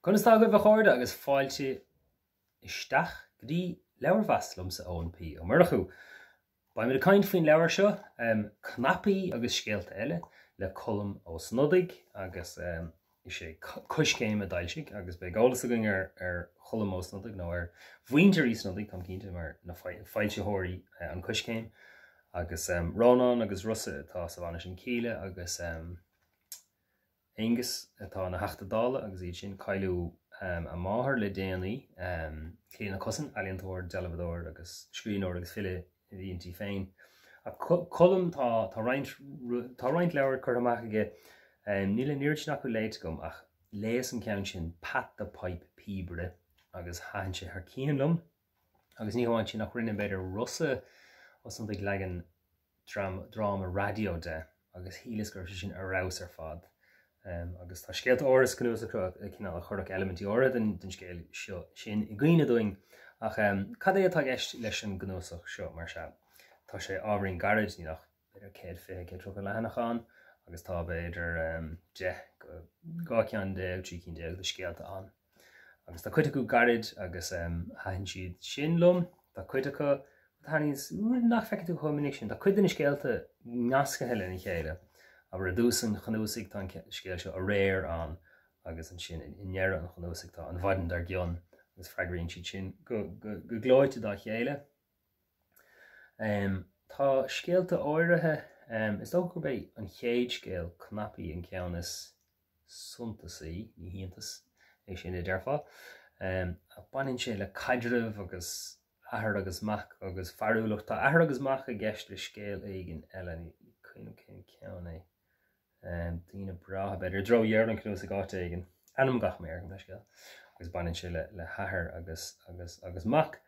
Conas tá agaibh a chairde agus fáilte isteach go dtí Leabharmheas liomsa Eoin P. Ó Murchú. Beimid ag caint faoin leabhar seo, Cnaipí agus Scéalta Eile le Colm Ó Snodaigh agus is é Coiscéim a d'fhoilsigh agus beidh eolas againn ar Cholm Ó Snodaigh nó ar mhuintir Uí Snodaigh, táim cinnte, mar na foilsitheoirí an Coiscéim agus Rónán agus Rossa atá sa bhanna sin Kíla agus Aengus atá ina Theachta Dála agus iad sin, cailleadh a máthair le déanaí, Clíodhna Cussen, ealaíontóir, dealbhadóir agus scríbhneoir agus file a bhí inti féin. Ach Colm, tá tá roinnt tá roinnt leabhar curtha amach aige, níl an oiread sin acu léite agam ach léas an ceann sin Pat the Pipe Píobaire agus thaitin sé thar cionn liom agus ní hamháin sin ach rinne b'fhéidir Rossa Ó Snodaigh leagan dráma raidió de agus shíleas go raibh sé sin ar fheabhas ar fad. Agus tá scéalta áirithe sa chnuasach seo cineál a chuirfeadh eilimintí áirithe den scéal seo sin i gcuimhne dúinn. Ach cad é atá i gceist leis an gcnuasach seo mar sea? Tá sé ábhairín gairid, níl ach b'fhéidir 120, 130 leathanach ann agus tá b'fhéidir 10 go 12 ceann, 13 cinn de scéalta ann. Agus tá cuid acu gairid agus thaitin siad sin liom. Tá cuid acu, tharlaíonns, rud nach bhfeiceann tú chomh minic sin, tá cuid de na scéalta nasctha lena chéile. Abair i dtús an chnuasaigh tá an scéal seo aréir ann agus ansin i ndeireadh an chnuasaigh tá an mhaidin dár gcionn agus freagraíonn siad sin go gleoite dá chéile. Tá scéalta áirithe, is dócha gurb é an chéad scéal, Cnaipí, an ceann is suntasaí, ní hiontas é sin a déarfá, ach baineann sé le caidreamh agus athair agus mac agus fearúlacht. Tá athair agus mac i gceist le scéal éigin eile, ní cuimhin liom cén ceann é. Daoine breátha, b'fhéidir, i dtreo dheireadh an chnuasaigh áit éigin. Ainm gach méar, gabh mo leithscéal. Agus baineann sé le, le hathair agus, agus, agus mac.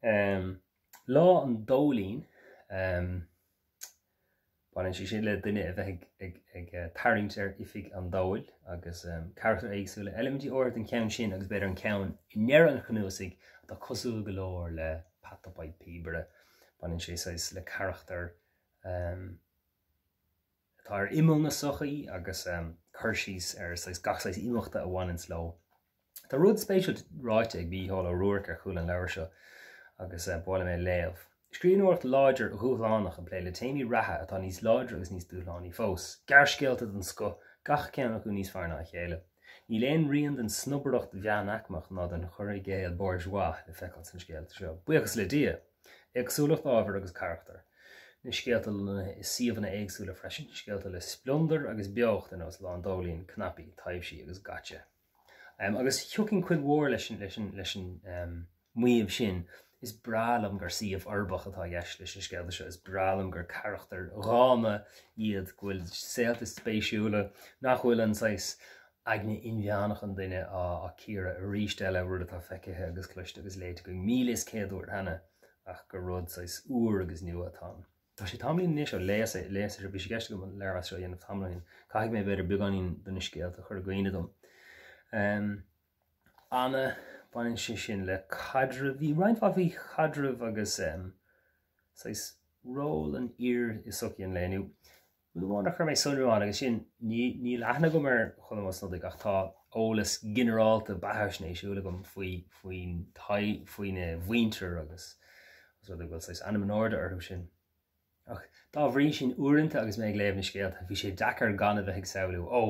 Lá an Dóilín. Baineann sé sin le duine a bheith ag tarraingt ar oifig an dóil agus carachtair éagsúla, eilimintí áirithe den cheann sin agus b'fhéidir an ceann i ndeireadh an chnuasaigh atá cosúil go leor le Pat the Pipe Píobaire. Baineann sé saghas le carachtar atá ar imeall na sochaí agus cur síos ar saghas gach saghas imeachta a bhaineanns leo. Tá rud spéisiúil ráite ag Mícheál Ó Ruairc ar chúl an leabhair seo agus ba mhaith liom é a léamh. Scríbhneoireacht láidir dhúshlánach ag plé le téamaí reatha atá níos láidre agus níos dúshlánaí fós. Gearrscéalta den scoth, gach ceann acu níos fearr ná a chéile. Níl aon rian den snobaireacht mheánaicmeach ná den chur i gcéill bourgeois le feiceáil sna scéalta seo. Buíochas le Dia! Éagsúlacht ábhair agus carachtar. Na scéalta lonnaithe i suíomhanna éagsúla freisin, scéalta le spleondar agus beocht ar nós Lá an Dóilín, Cnaipí, Taibhsí agus Gaite. Agus thiocfainn cuid mhór leis an, leis an, leis an maíomh sin. Is breá liom gur suíomh uirbeach atá i gceist leis na scéalta seo, is breá liom gur carachtair dhána iad, go bhfuil saolta spéisiúla, nach bhfuil an saghas aigne inmheánach an duine á cíoradh arís eile, rud atá feicthe agus cloiste agus léite againn 1100 uair cheana, ach gur rud saghas úr agus nua atá ann. Tá sé tamaillín anois ó léas é, léas é seo, bhí sé i gceist agam an léirmheas seo a dhéanamh tamall ó shin. Caithfidh mé b'fhéidir beagáinín de na scéalta a chur i gcuimhne dom. Um, Anna, baineann sé sin le caidreamh, bhí roinnt mhaith faoi chaidreamh agus um, saghas ról an fhir i sochaí an lae inniu. Rud amháin ar chuir mé sonrú ann, agus sin, níl aithne agam ar Cholm Ó Snodaigh ach tá eolas ginearálta beathaisnéisiúil agam faoi, faoin, faoina mhuintir agus os rud é go bhfuil saghas ainm in airde orthu sin. Ach dá bhrí sin, uaireanta agus mé ag léamh na scéalta, bhí sé deacair gan a bheith ag samhlú, ó,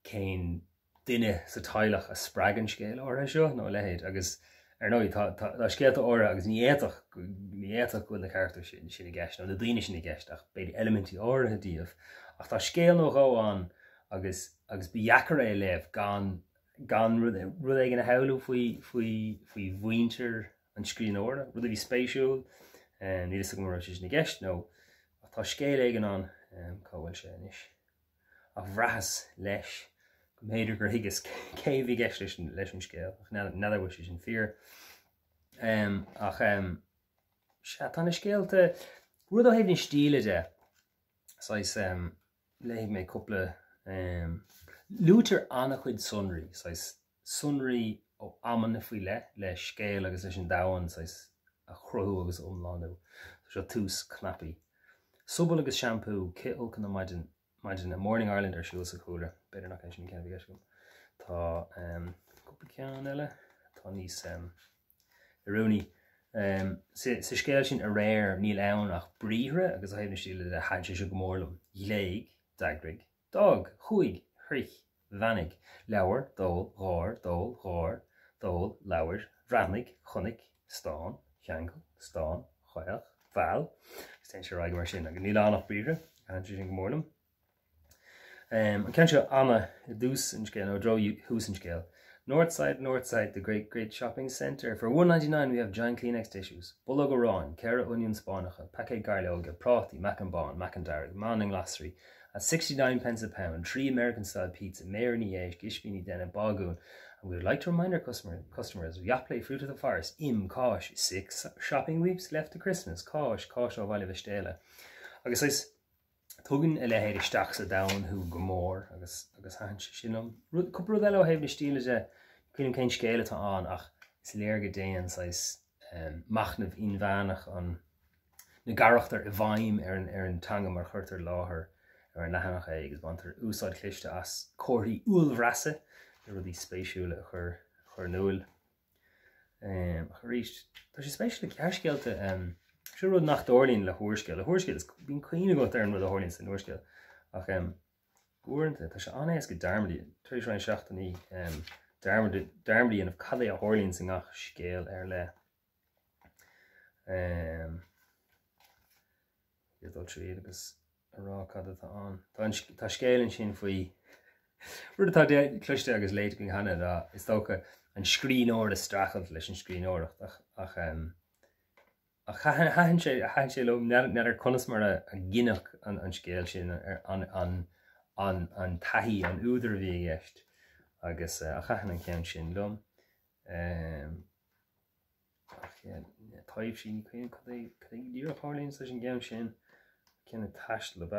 cén duine sa teaghlach a spreag an scéal áirithe seo nó a leithéid agus ar ndóigh tá tá scéalta áirithe agus ní fhéadfadh ní fhéadfadh go bhfuil na carachtair sin sin i gceist nó na daoine sin i gceist ach b'fhéidir eilimintí áirithe díobh ach tá scéal nó dhó ann agus agus ba dheacair é a léamh gan gan rud rud éigin a shamhlú faoi faoi faoi mhuintir an scríbhneora, rud a bhí spéisiúil, níl a fhios agam an raibh sé sin i gceist nó ach tá scéal éigin ann cá bhfuil sé anois. Ach bhraitheas, leis, go mb'fhéidir gur thuigeas cé a bhí i gceist leis an, leis an scéal, ach n'fheadar an bhfuil sé sin fíor. Ach sea, tá na scéalta, rud ó thaobh na stíle de, saghas, léifidh mé cúpla, luaitear an-chuid sonraí, saghas sonraí ó amanna faoi leith le scéal agus leis an domhan, saghas, a chruthú agus a iomlánú. Seo tús Cnaipí. Sobal agus seampú, cith folctha na maidine, Morning Ireland ar siúl sa chúlra. B'fhéidir nach é sin an ceann a bhí i gceist agam. Tá cúpla ceann eile atá níos oiriúnaí. Sa scéal sin aréir níl ann ach briathra agus ó thaobh na stíle de thaitin sé seo go mór liom. Ghlaoigh, d'eagraigh, d'fhág, chuaigh, shroich, bheannaigh, labhair, d'ól, gháir, d'ól, gháir, d'ól, labhair, bhreathnaigh, chonaic, stán, cheangail, stán, chaoch, mheall, agus téann sé ar aghaidh mar sin. Agus níl ann ach briathra, thaitin sé sin go mór liom. An ceann seo Anna i dtús an scéil, nó i dtreo thús an scéil. Northside, Northside, the great, great shopping centre. For 1.99 we have giant Kleenex tissues. Bulóg aráin, 4 oinniún Spáinneacha, paicéad gairleoige, prátaí, meacan bán, meacan dearg, meá na nglasraí. At 69 pence a pound, 3 American style pizza, méiríní éisc, ispíní deine, bagún. And we would like to remind our customer, customers of Yoplait Fruit of the Forest, im, cáis, 6 shopping weeks left to Christmas, cáis, cáis ó Bhaile Mhistéala. Agus is Tugann a leithéid isteach sa domhan thú go mór agus agus thaitin sé sin liom. Rud, cúpla rud eile ó thaobh na stíle de, ní cuimhin liom cén scéal atá ann ach is léir go dtéann saghas machnamh inmheánach an na gcarachtar i bhfeidhm ar an ar an teanga mar a chuirtear i láthair ar an leathanach é agus baintear úsáid chliste as comharthaí uaillbhreasa le rudaí spéisiúla a chur a chur in iúl. Ach arís, tá sé spéisiúil le gearrscéalta, seo rud nach dtarlaíonn le húrscéal. Le húrscéal, is bíonn cuimhne agat ar an rud a tharlaíonn san úrscéal. Ach uaireanta, tá sé an-éasca dearmad, tar éis roinnt seachtainí, dearmad a dhéanamh cad é a tharlaíonn i ngach scéal ar leith. Ag dul tríd agus a rá cad atá ann. Tá scéal ansin faoi rud atá cloiste agus léite againn cheana, ná is dócha an scríbhneoir ag streachailt leis an scríbhneoireacht ach ach ach thaitin sé thaitin sé liom n'fheadar conas mar a gineadh an an scéal sin ar an an an an taithí an údair a bhí i gceist agus ach thaitin an ceann sin liom. Ach taibhsí, ní cuimhin cad é cad é go díreach a tharlaíonn leis an gceann sin. Ceann ag taisteal ab ea?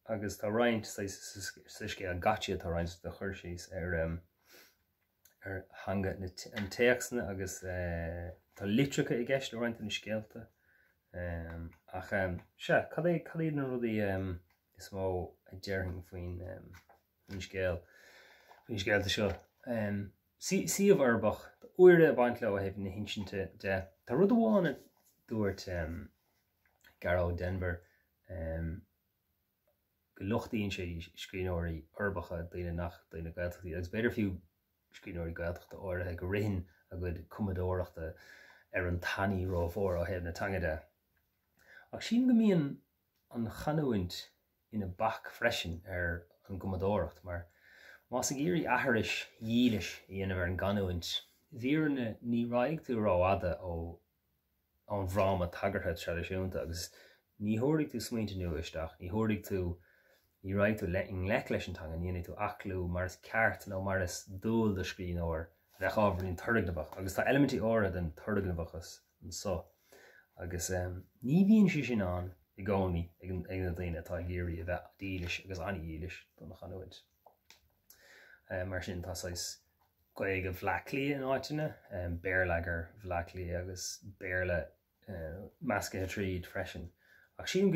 Agus tá roinnt sa scéal Gotcha tá roinnt de chur síos ar ar theanga an téacsanna agus tá litreacha i gceist le roinnt de na scéalta. Ach sea, cad é cad iad na rudaí is mó a déarfainn faoin faoin scéal, faoin scéalta seo? Suíomh uirbeach, tá úire ag baint leo ó thaobh na hinsinte de. Tá rud amháin a dúirt Gearóid Denvir, go lochtaíonn sé scríbhneoirí uirbeacha, daoine nach daoine Gaeltachta iad, agus b'fhéidir fiú scríbhneoirí Gaeltachta áirithe, go ritheann a gcuid cumadóireachta ar an tanaí rómhór ó thaobh na teanga de. Ach sílim go mbíonn an chanúint ina bac freisin ar an gcumadóireacht, mar más ag iarraidh aithris dhílis a dhéanamh ar an gcanúint, i bhfírinne ní raghaidh tú rófhada ó ón bhfráma tagartha traidisiúnta agus ní thabharfaidh tú smaointe nua isteach, ní thabharfaidh tú, ní raghaidh tú i ngleic leis an teanga, ní dhéanfaidh tú aclú mar is ceart nó mar is dual do scríbhneoir a bheadh ábhairín turgnamhach agus tá eilimintí áirithe den turgnamhachas anso agus ní bhíonn sé sin ann i gcónaí ag na daoine atá ag iarraidh a bheith dílis agus an-dhílis don chanúint. Mar sin tá saghas Gaeilge Bhleá Cliath in áiteanna, béarlagair Bhleá Cliath agus Béarla meascaithe tríd freisin. Ach sílim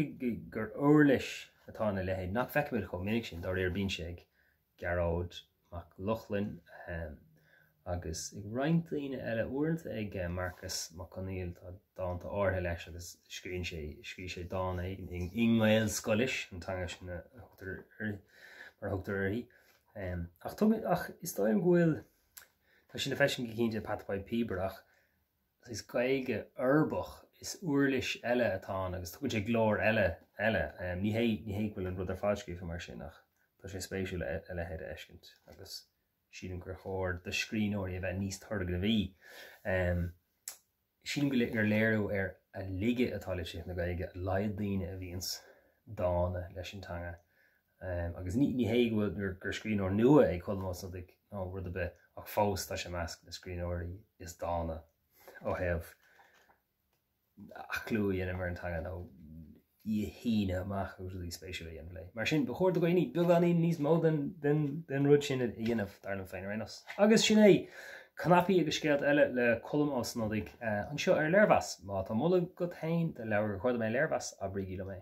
gur uirlis atá ina leithéid nach bhfeicimid chomh minic sin, dáiríre. Bíonn sé ag Gearóid Mac Lochlainn agus ag roinnt daoine eile, uaireanta ag Marcas Mac Conghail, tá dánta áirithe leis agus scríobhann sé, scríobh sé dán éigin i nGaelscoilis, an teanga sin a thugtar uirthi, mar a thugtar uirthi. Ach tugann, ach is dóigh liom go bhfuil, tá sin le feiscint go cinnte i Peata Pie Píobaire ach is Gaeilge uirbeach, is uirlis eile atá ann agus tugann sé glór eile eile. Ní hé, ní hé go bhfuil an rud ar fad scríofa mar sin ach tá sé spéisiúil a leithéid a fheiscint agus sílim gur chóir do scríbhneoirí a bheith níos turgnamhaí. Sílim gur léiriú ar a laige atá litríocht na Gaeilge a laghad daoine a bhíonns dána leis an teanga. Agus ní hé go bhfuil gur scríbhneoir nua é Colm Ó Snodaigh nó rud ar bith ach fós tá sé i measc na scríbhneoirí is dána ó thaobh aclú a dhéanamh ar an teanga nó í a shíneadh amach agus rudaí spéisiúla a dhéanamh léi. Mar sin, ba chóir do dhaoine beagáinín níos mó den, den, den rud sin a dhéanamh, dar liom féin ar aon nós. Agus sin é! Cnaipí agus Scéalta Eile le Colm Ó Snodaigh anseo ar Léirmheas. Má tá moladh agat féin do leabhar gur chóir dom é a léirmheas, abraígí liom é.